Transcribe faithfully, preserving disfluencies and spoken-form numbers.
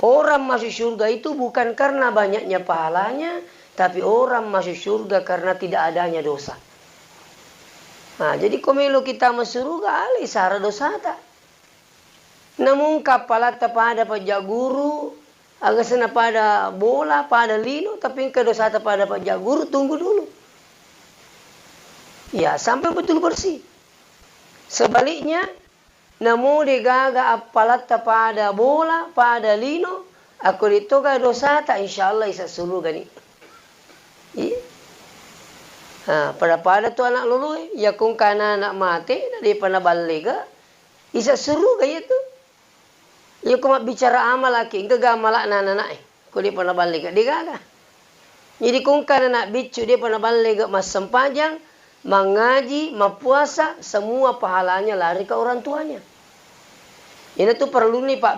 Orang masuk surga itu bukan karena banyaknya pahalanya, tapi orang masuk surga karena tidak adanya dosa. Nah, jadi ko melo kita masuk surga, ale sara dosata. Namungka palatta pada pajak guru, aga sena pada bola, pada lino, tapi engka dosata pada pajak guru, tunggu dulu. Ya, sampai betul bersih. Sebaliknya, namo degaga appalatta pada bola, pada lino, akko de toga dosata, insya Allah isa surugani. Iya. Nah, pada-pada tu anak loloe, yakko engka anak mate, na depa naballega, isa suruga iya tu. Iya ko mabbicara amalaki, engka ga amalakna anak-anak e, ko depa naballega, degaga. Jadi ko engka anak biccu depa naballega massempajang, mangaji, mappuasa, semua pahalanya lari ke orang tuanya. Ina tu perlu ni Pak